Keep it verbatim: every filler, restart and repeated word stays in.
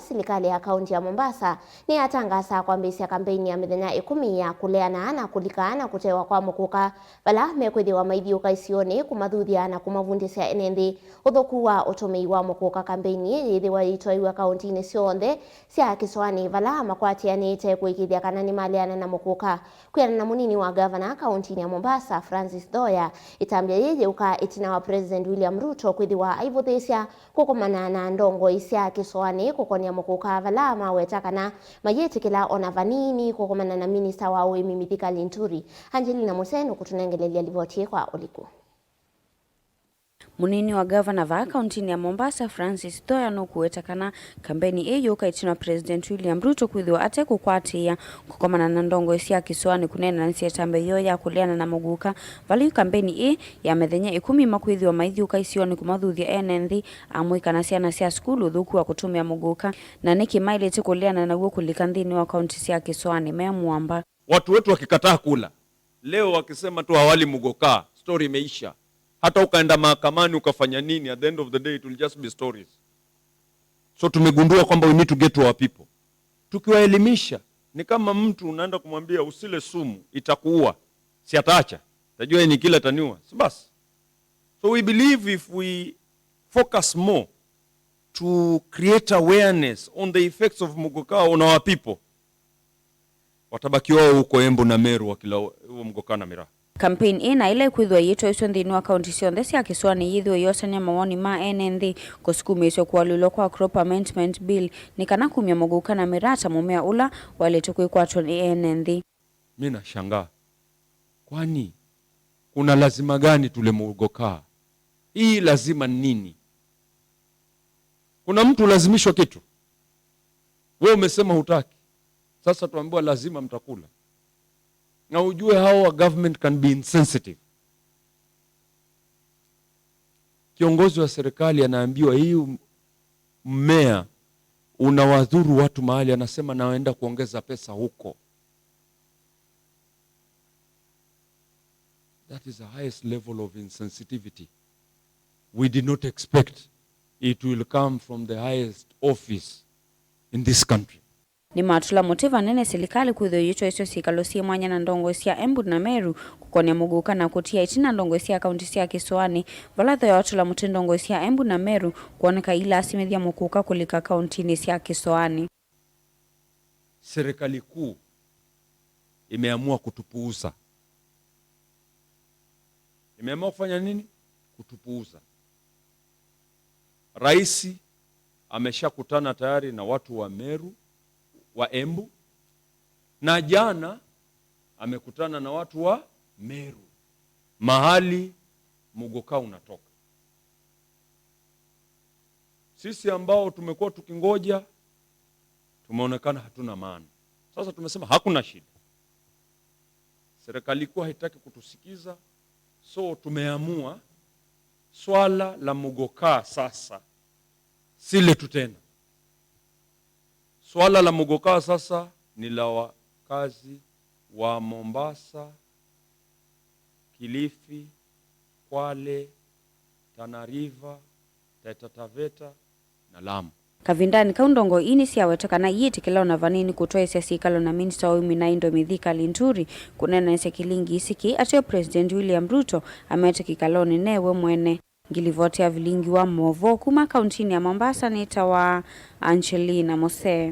Silikalĩ ya kaunti ya Mombasa nĩyatangaasa kwambĩĩsya kambeini ya mĩthenya ĩkũmi ya kũleana na kũlika na kũtewa kwa mũkũka vala mekwĩthĩwa maithiũka isionĩ kũmathuthya na kũmavundĩsya ene nthĩ ũthũku wa ũtũmĩi wa mũkũka. Kambeini ĩĩ yĩthĩwa yĩitwaĩw'a kauntinĩ syonthe sya kĩsoanĩ vala makwatĩanĩĩte kũĩkĩĩthya kana nĩmaleana na mũkũka. Kwĩana na mũnini wa ngavana kauntinĩ ya Mombasa, Francis Thoya, ĩtambya yĩĩ yĩũka ĩtina wa President William Ruto kwĩthĩwa aivũthĩĩsya kũkomana na ndongoi sya kĩsoanĩ kũkonĩa mũkũka vala maweta kana mayĩtĩkĩla ona vanini kũkomana na minista wa ũĩmi Mithika Linturi. Angelina Muse nũkũtũnengelelya livoti ĩĩ kwa ũliku. Mũnini wa ngavana vaa kauntinĩ ya Mombasa, Francis Thoya, nũkũweta kana kambeini ĩĩ yũka ĩtina wa President William Ruto kwĩthĩwa ate kũkwatĩĩa kũkomana na ndongoi sya kĩsoanĩ kũneenanĩsya ĩtambya yoo ya kũleana na mũkũka. Vala yu kambeini ĩĩ ya mĩthenya ĩkũmi makwĩthĩwa maithiũka isionĩ kũmathuthya ene nthĩ, amũika na syana sya sukulu ũthũku wa kũtũmĩa mũkũka, na nĩkĩ maĩlĩte kũleana naw'o kũlika nthĩnĩ wa kaunti sya kĩsoanĩ me mũamba. Watu wetu wakikataa kula, leo wakisema tu hawali mugoka, story imeisha. Hata ukaenda mahakamani ukafanya nini, at the end of the day it will just be stories. So tumegundua kwamba we need to get to our people. Tukiwaelimisha, ni kama mtu unaenda kumwambia usile sumu, itakuua. Si ataacha. Tajua ni kila taniwa. Si basi. So we believe if we focus more to create awareness on the effects of mugoka on our people, watabaki wao huko Embu na Meru wakila huo mugoka na miraa. Campaign ĩĩ na ĩla ĩkwĩthĩwa yĩtwaĩswe nthĩnĩ wa kaunti syonthe sya kĩsoanĩ yĩthĩwe yosany'a mawoni ma ene nthĩ kũsukumĩĩsya kũalyũlwa kwa Crop Amendment Bill nĩ kana kumya mũkũka na miraa ta mũmea ũla waĩlĩte kwĩkwatwa nĩ ene nthĩ. Mi nashangaa. Kwani kuna lazima gani tule mugoka? Hii lazima nini? Kuna mtu lazimishwa kitu? Wewe umesema hutaki. Sasa tuambiwa lazima mtakula. Na ujue how a government can be insensitive. Kiongozi wa serikali anaambiwa hii mmea unawadhuru watu mahali, anasema naenda kuongeza pesa huko. That is the highest level of insensitivity. We did not expect it will come from the highest office in this country. Nĩmatũla mũtĩ vanene silikalĩ kwĩthĩwa ĩyĩtwaĩsya syĩkalo syĩ mwanya na ndongoi sya Embu na Meru kũkonĩa mũkũka na kũtia ĩtina ndongoi sya kaunti sya kĩsoanĩ, vala Thoya watũla mũtĩ ndongoi sya Embu na Meru kwoneka ilasimĩthya mũkũka kũlika kauntinĩ sya kĩsoanĩ. Serikali kuu imeamua kutupuuza. Imeamua kufanya nini? Kutupuuza. Rais ameshakutana tayari na watu wa Meru, wa Embu, na jana amekutana na watu wa Meru, mahali mugoka unatoka. Sisi ambao tumekuwa tukingoja, tumeonekana hatuna maana. Sasa tumesema hakuna shida. Serikali kuu haitaki kutusikiza, so tumeamua swala la mugoka sasa si letu tena. Swala la mugoka sasa ni la wakazi wa Mombasa, Kilifi, Kwale, Tana River, Taita Taveta na Lamu. Kavindanĩ kau, ndongoi ii nĩsyaweta kana iyĩtĩkĩla ona vanini kũtwaĩsya syĩkalo na minista wa ũĩmi na indo Mithika Linturi kũneenanĩsya kĩlingi isi kĩĩ ateo President William Ruto amete kĩkalonĩ ne we mwene. Ngilivoti ya vilingi wa movoo kuma kauntinĩ ya Mombasa nĩtawa Angelina Mose.